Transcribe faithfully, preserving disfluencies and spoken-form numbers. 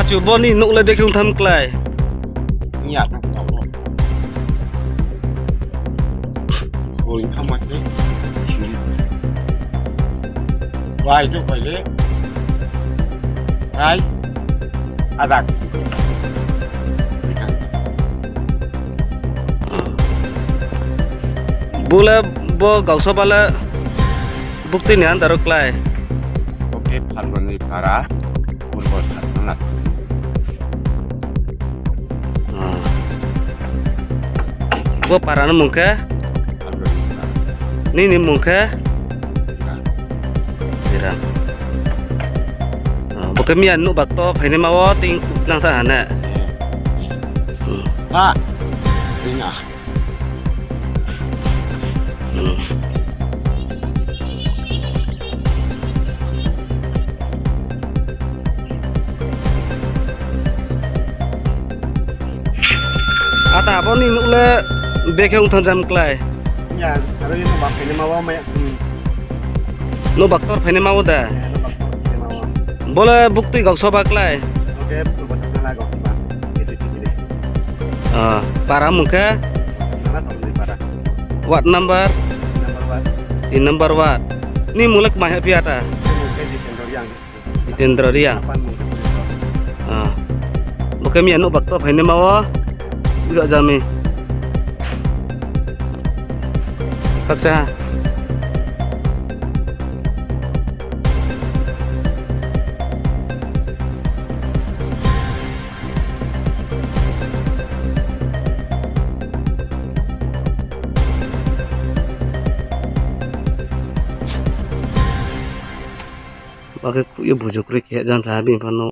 Achu, bo ni nouh le bekhe ong tham klái? Iya, tang tang bo. Bo ong tham ma khe. Bai, nouh bai le. Bai. Adak. Bo le, bo gausoba le buktui ni under wo klái? Bo khe Phalguni para, Purbo Satnala. Bo para ni mung khe? Phalguni para. Nini mung khe? Biran. Biran. Bo khe miya nouh bakto phainaima wo ting nang tha ha ne? Ba, ting a. Ata, abo ni nouh le bekhe ong thanng jam klái? Ya, aro ye nouh bak phainaima wo mai. Nouh baktor phainaima wo de? Bo le buktui gausoba klái? Para mung khe? Ward number? Tin number ward. Ni mung le kmai ha phi ata? Jitendra Reang. Bo khe miya nouh bakto phainaima wo. Bujak jami. Khakcha. Ba khe khuh ye buju kroi khe jang tha bini pha no.